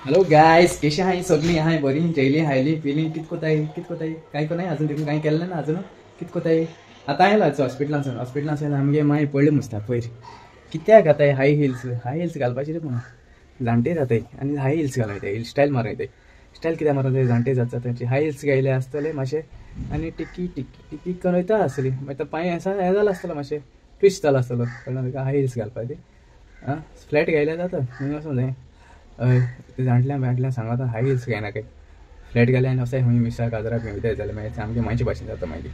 Hello guys, कशी हाय सगळी हाय बरी जेयली हायली पिली कित कोताय कित कोताय कांय कोनाय अजून देखून कांय केलें ना अजून कित कोताय. आतां आयला हॉस्पिटलांसून हॉस्पिटलांसून आमगे मागीर पडले मुस्ता पयर कित्याक आतां हाय हिल्स हाय हिल्स घालपाचे रे पूण जाणटे जाताय आनी हाय हिल्स घालयताय हिल स्टायल मारयताय स्टायल कित्याक मारता जाणटे जाता तांची हाय हिल्स घायले आसतले मातशे आनी टिकी टिकी टिकी करून वयता आसतली मागीर पांय आसा हें जालां आसतलो मातशें ट्विस्ट जाला आसतलो कळना तुका हाय हिल्स घालपाचे आं फ्लॅट घायल्यार जाता म्हणून वचूंक जाय. हय ते जाणट्यां जाणट्यां सांगता हाय हिल्स घायनाकाय फ्लॅट घाले आनी वचाय खंय मिरसां गाजरां बी वयताय जाल्यार मागीर सामकें मायचे भाशेन जाता मागीर.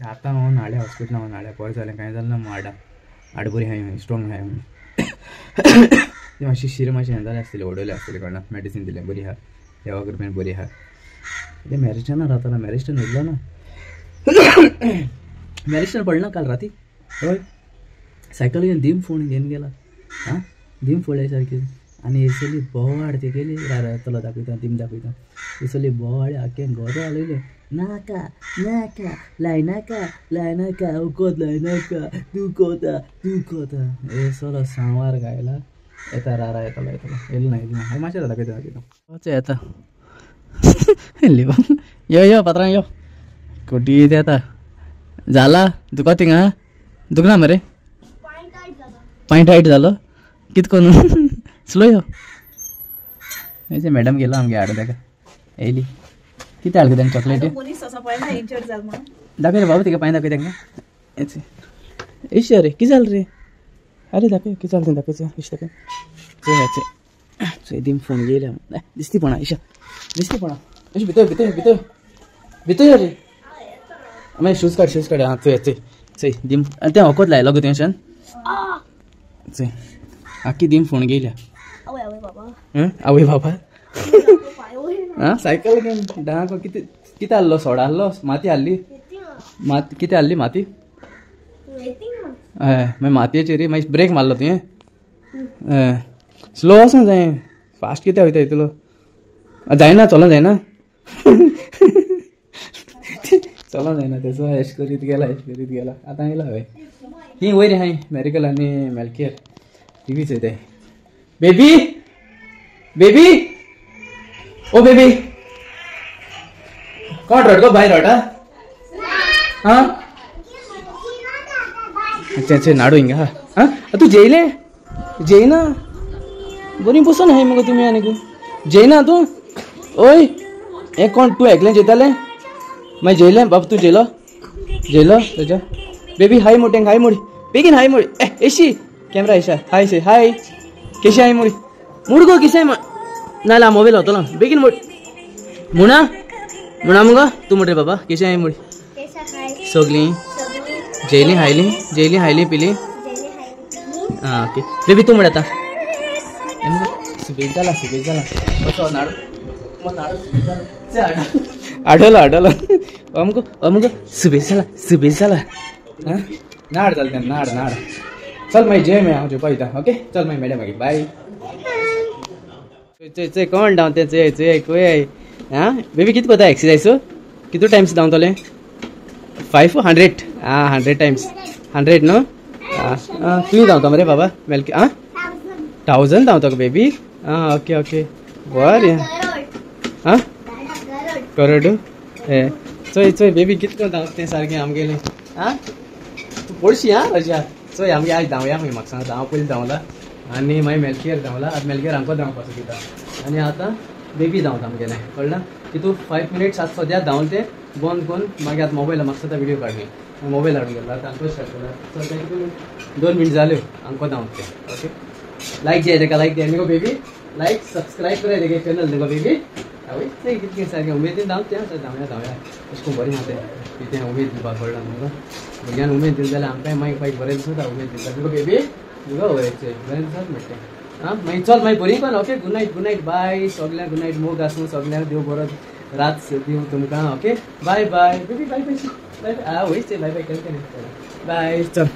आतां हांव हाडल्या हॉस्पिटलां हांव हाडल्या बरें जालें कांय जालें ना मग हाडा हाड बरी आहाय स्ट्रॉंग आहाय ती मातशी शीर मातशें हें जालें आसतली उडयलें आसतलें कळना मेडिसीन दिलें बरी आहा देवा कृपेन बरी आहा. तें मॅरिस्टना रावतालो मॅरिस्टन येयलो ना मॅरिस्टन पडना काल राती हय सायकल घेवन दीम फोण घेवन गेला आं दीम फोडले सारकी आनी हेसली बोवाड ती केली रातलो दाखयता दीम दाखयता हेसली बोवाड आख्खें गोरो हालयलें नाका नाका लायनाका लायनाका वखद लायनाका दुखोता दुखोता हेसलो सांवार गायला येता रारा येतलो येतलो येयलो ना येयलो ना हांव मातशें दाखयता दाखयता येता यो यो पात्रां यो कोटी येता जाला दुखो थिंगा दुखना मरे पांय टायट जालो कित करून स्लो यो हें मॅडम गेलो आमगे हाडून ताका येयली कितें हाडलें तांकां चॉकलेटी दाखय रे बाबू तिका पांय दाखय तांकां एशी अरे कितें जालें रे अरे दाखय कितें जालें तें दाखय इश दाखय चोय चोय चोय दीम फोन येयल्या दिसती पणा इशा दिसती पणा अशें भितर भितर भितर भितर यो रे मागीर शूज काड शूज काड आं चोय चोय चोय दीम आनी तें वखद लायलो गो तेंच्यान चोय आख्खी दीम फोन गेल्या आवय बाबा आं सायकल घेवन डांक कितें कितें हाडलो सोडा हाडलो माती हाडली माती कितें हाडली माती हय मागीर मातयेचेर मागीर ब्रेक मारलो तुवें हय स्लो वचूंक जाय फास्ट कित्याक वयता इतलो जायना चलोंक जायना चलोंक जायना तेचो एश करीत गेला एश करीत गेला आतां येयला हय ही वयर आहाय मॅरिकल आनी मेलकेर टिवी चोयताय. बेबी बेबी ओ बेबी कोण रड गो भायर रडा आं अच्छा अच्छा नाडू हिंगा आं तूं जेयलें जेयना बरी बसून आहाय मगो तुमी आनीक जेयना तूं ओय हें कोण तूं एकलें जेयतालें मागीर जेयलें बाब तूं जेयलो जेयलो तुज्या बेबी हाय मोटेंक हाय मोडी बेगीन हाय मोडी ए एशी कॅमरा एशा हाय से हाय केशी हाय मोडी मुडगो किशे ना ना मोबायल वतलो बेगीन मोड मुणा मुणा मुगो तूं म्हणटा बाबा केशी हाय मोडी सगळीं जेयली हायली जेयली हायली पिली आं ओके बेबी तूं म्हण आतां सुबेज जाला सुबेज जाला असो नाडू नाडू आडवलो आडवलो अमको अमको सुबेज जाला सुबेज जाला आं नाड जालें तें नाड नाड चल मागीर जेय मागीर हांव जेवपा वयता ओके चल मागीर मॅडम मागीर बाय. चोय चोय कोण धांवते चोय चोय खंय आं बेबी कितें कोता एक्सरसाइज कितू टायम्स धांवतलें 500 आं 100 टायम्स 100 न्हू आं तुवें धांवता मरे बाबा मेलके आं 1000 धांवता गो बेबी आं ओके ओके बरें आं करोड ए चोय चोय बेबी कितें करून धांवता तें सारकें आमगेलें आं तूं पडशी आं रजा चोय आमगे आज धांवया खंय म्हाका सांगता हांव पयलीं धांवला आनी मागीर मेलकेर धांवला आतां मेलकेर आमकां धांवपाचो दिता आनी आतां बेबी धांवता आमगेलें कळ्ळें तितू 5 मिनट्स आतां सद्या धांवलें तें बंद करून मागीर आतां मोबायल म्हाका सद्या व्हिडियो काडली मोबायल हाडून गेलो आतां आमकां स्टार्ट केला चल तें 2 मिनट जाल्यो आमकां धांवता तें ओके. लायक द्या तेका लायक द्या न्ही बेबी लायक सबस्क्रायब कराय तेगे चॅनल न्ही बेबी आवय तें कितकें सारकें उमेदीन धांवता तें आतां धांवया धांवया अशें करून बरें आहा तें कितें उमेद दिवपाक पडला आमकां भुरग्यान उमेद दिली जाल्यार आमकांय मागीर मागीर बरें दिसता उमेद दिता न्ही बेबी गो वय बरें दिसत म्हणटा आं मागीर चल मागीर बरी कोन okay good night bye सगल्यांक गुड नायट मोग आसूं सगल्यांक देव बरो रात दिवं तुमकां okay bye bye baby bye bye bye आं वयच बाय बाय केलें बाय चल.